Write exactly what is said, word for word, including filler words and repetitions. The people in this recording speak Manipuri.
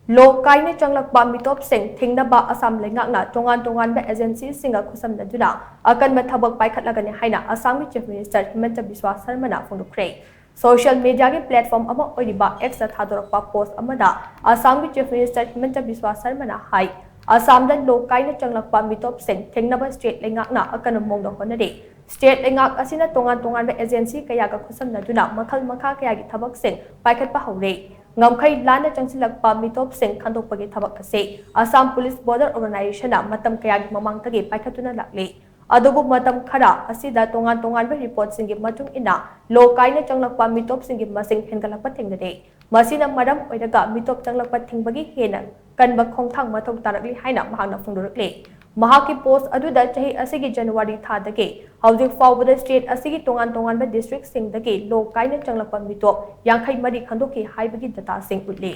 ꯂꯣ ꯀꯥꯏꯅ ꯆꯪꯂꯛꯄ ꯃꯤꯇꯣꯞꯁꯤꯡ ꯊꯤꯡꯅꯕ ꯑꯁꯥꯝ ꯂꯩꯉꯥꯛꯅ ꯇꯣꯉꯥꯟ ꯇꯣꯉꯥꯟꯕ ꯑꯦꯖꯦꯟꯁꯤꯁꯤꯡꯒ ꯈꯨꯠꯁꯝꯅꯗꯨꯅ ꯑꯀꯟꯕ ꯊꯕꯛ ꯄꯥꯏꯈꯠꯂꯒꯅꯤ ꯍꯥꯏꯅ ꯑꯁꯥꯝꯒꯤ Chief Minister ꯍꯤꯃꯟꯇ ꯕꯤꯁ꯭ꯋꯥ ꯁꯔꯃꯅ ꯐꯣꯡꯗꯣꯛꯈ꯭ꯔꯦ꯫ Social mediaꯒꯤ platform ꯑꯃ ꯑꯣꯏꯔꯤꯕ Xꯇ ꯊꯥꯗꯣꯔꯛꯄ post ꯑꯃꯗ ꯑꯁꯥꯝꯒꯤ Chief Minister ꯍꯤꯃꯟꯇ ꯕꯤꯁ꯭ꯋꯥ ꯁꯔꯃꯅ ꯍꯥꯏ, ꯑꯁꯥꯝꯗ ꯂꯣ ꯀꯥꯏꯅ ꯆꯪꯂꯛꯄ ꯃꯤꯇꯣꯞꯁꯤꯡ ꯊꯤꯡꯅꯕ state ꯂꯩꯉꯥꯛꯅ ꯑꯀꯟꯕ ꯃꯑꯣꯡꯗ ꯍꯣꯠꯅꯔꯤ꯫ State ꯂꯩꯉꯥꯛ ꯑꯁꯤꯅ ꯇꯣꯉꯥꯟ ꯇꯣꯉꯥꯟꯕ agency ꯀꯌꯥꯒ ꯈꯨꯠꯁꯝꯅꯗꯨꯅ ꯃꯈꯜ ꯃꯈꯥ ꯀꯌꯥꯒꯤ ꯊꯕꯛꯁꯤꯡ ꯄꯥꯏꯈꯠꯄ ꯍꯧꯔꯦ꯫ ꯉꯝꯈꯩ ꯂꯥꯟꯅ ꯆꯪꯁꯤꯜꯂꯛꯄ ꯃꯤꯇꯣꯞꯁꯤꯡ ꯈꯟꯗꯣꯛꯄꯒꯤ ꯊꯕꯛ ꯑꯁꯤ Assam Police Border Organizationꯅ ꯃꯇꯝ ꯀꯌꯥꯒꯤ ꯃꯃꯥꯡꯗꯒꯤ ꯄꯥꯏꯈꯠꯇꯨꯅ ꯂꯥꯛꯂꯤ꯫ ꯑꯗꯨꯕꯨ ꯃꯇꯝ ꯈꯔ ꯑꯁꯤꯗ ꯇꯣꯉꯥꯟ ꯇꯣꯉꯥꯟꯕ reportꯁꯤꯡꯒꯤ ꯃꯇꯨꯡ ꯏꯟꯅ ꯂꯣ ꯀꯥꯏꯅ ꯆꯪꯂꯛꯄ ꯃꯤꯇꯣꯞꯁꯤꯡꯒꯤ ꯃꯁꯤꯡ ꯍꯦꯟꯒꯠꯂꯛꯄ ꯊꯦꯡꯅꯔꯦ꯫ ꯃꯁꯤꯅ ꯃꯔꯝ ꯑꯣꯏꯔꯒ ꯃꯤꯇꯣꯞ ꯆꯪꯂꯛꯄ ꯊꯤꯡꯕꯒꯤ ꯍꯦꯟꯅ ꯀꯟꯕ ꯈꯣꯡꯊꯥꯡ ꯃꯊꯧ ꯇꯥꯔꯛꯂꯤ ꯍꯥꯏꯅ ꯃꯍꯥꯛꯅ ꯐꯣꯡꯗꯣꯔꯛꯂꯤ꯫ ꯃꯍꯥꯛꯀꯤ post ꯑꯗꯨꯗ ꯆꯍꯤ ꯑꯁꯤꯒꯤ January ꯊꯥꯗꯒꯤ ꯍꯧꯖꯤꯛ ꯐꯥꯎꯕꯗ state ꯑꯁꯤꯒꯤ ꯇꯣꯉꯥꯟ ꯇꯣꯉꯥꯟꯕ districtꯁꯤꯡꯗꯒꯤ ꯂꯣ ꯀꯥꯏꯅ ꯆꯪꯂꯛꯄ ꯃꯤꯇꯣꯞ ꯌꯥꯡꯈꯩ ꯃꯔꯤ ꯈꯟꯗꯣꯛꯈꯤ ꯍꯥꯏꯕꯒꯤ dataꯁꯤꯡ ꯎꯠꯂꯤ꯫